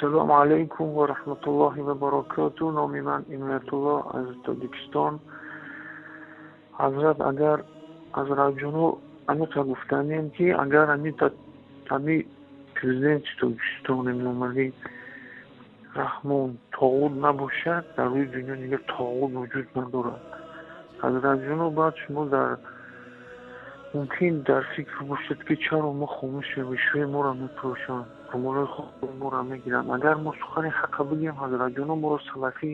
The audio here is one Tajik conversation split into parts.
Ассалому алайкум ва раҳматуллоҳи ва баракоту. Номи ман Иноятуллоҳ аз Тоҷикистон. Ҳазрат, агар ҳазратҷоно аниқа гуфтанем, ки агар ами президенти Тоҷикистон Эмомалӣ Раҳмон тоғут набошад, дар рӯи дунё дигар тоғут вуҷуд надорад. Ҳазратҷоно, баъд шумо дар мумкин дар фикр бошед, ки чаро мо хомӯшем, ришваи моро мепӯшанд, румолои хоби моро мегиранд. Агар мо сухани ҳаққа бигӯем, ҳазратҷоно, моро салафӣ,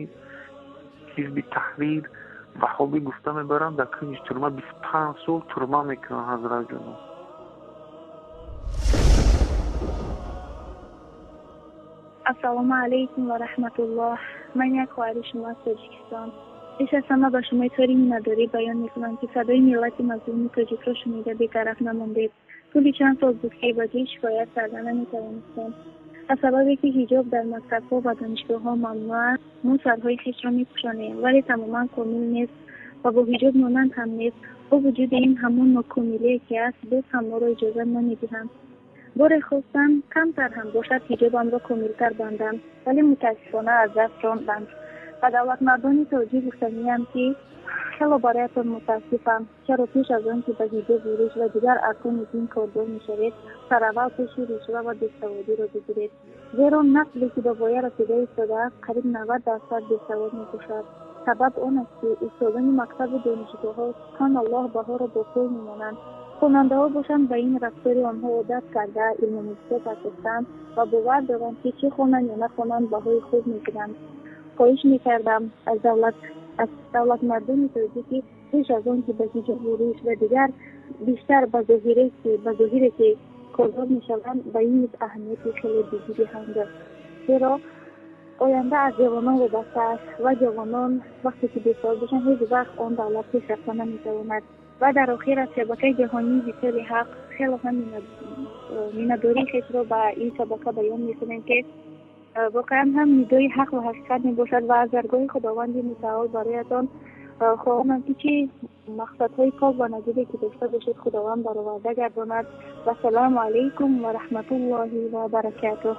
ҳизби таҳрир, ваҳобӣ гуфта мебаранд, дар кунҷи тюрьма 25 сол тюрьма мекунанд, ҳазратҷоно. Ассалому алайкум ва раҳматуллоҳ. Ман як хоҳари шумо аз Тоҷикистон. Пеш аз ҳама ба шумо изҳори миннатдорӣ баён мекунам, ки садои миллати мазлуми тоҷикро шунида бетараф намондед. Тӯли чанд сол буд, ки ба ҷой шикоят карда наметавонистем. Аз сабабе ки ҳиҷоб дар мактабҳо ва донишгоҳҳо мамнӯъ аст, мо сарҳои хешро мепӯшонем, вале тамоман комил нест ва бо ҳиҷоб монанд ҳам нест. Бо вуҷуди ин ҳамон нокомилие ки аст, боз ҳам моро иҷозат намедиҳанд. Боре хостам камтар ҳам бошад ҳиҷобамро комилтар бандам, вале мутаассифона аз даст ронданд. Ба давлатмардони тоҷик гуфтаниям, ки хело бароятон мутаассифам. Чаро пеш аз он ки ба ҳиҷобу риш ва дигар аркони дин кордор мешавед, сараввал пеши ришва ва бесаводиро бигиред? Зеро насле ки ба воя расида истодааст, қариб 90% бесавод мебошад. Сабаб он аст, ки устодони мактабу донишгоҳҳо, субҳаналлоҳ, баҳоро бо пул мемонанд. Хонандаҳо бошанд, ба ин рафтори онҳо одат карда, илмомӯзиҳо партофтаанд ва бовар доранд, ки чӣ хонанд ё нахонанд, баҳои хуб мегиранд. Хоҳиш мекардам аз давлатмардони тоҷикӣ, пеш аз он ки ба ҳиҷобу риш ва дигар бештар ба зоҳире ки кордор мешаванд, ба ин низ аҳамияти хеле ҷиддӣ диҳанд, зеро оянда аз ҷавонон вобаста аст ва ҷавонон вақте ки бесавод бошанд, ҳеҷ вақт он давлат пеш рафта наметавонад. Ва дар охир аз шабакаи ҷаҳонии Висоли Ҳақ хело ҳам миннатдории хешро ба ин шабака баён мекунем, ки воқеан ҳам нидои ҳақ ва ҳақиқат мебошад, ва аз даргоҳи Худованди Мутаол бароятон хоҳонам, ки чӣ мақсадҳои пок ва назибе ки дошта бошед, Худованд бароварда гардонад. Вассалому алайкум ва раҳматуллоҳи ва баракатуҳ.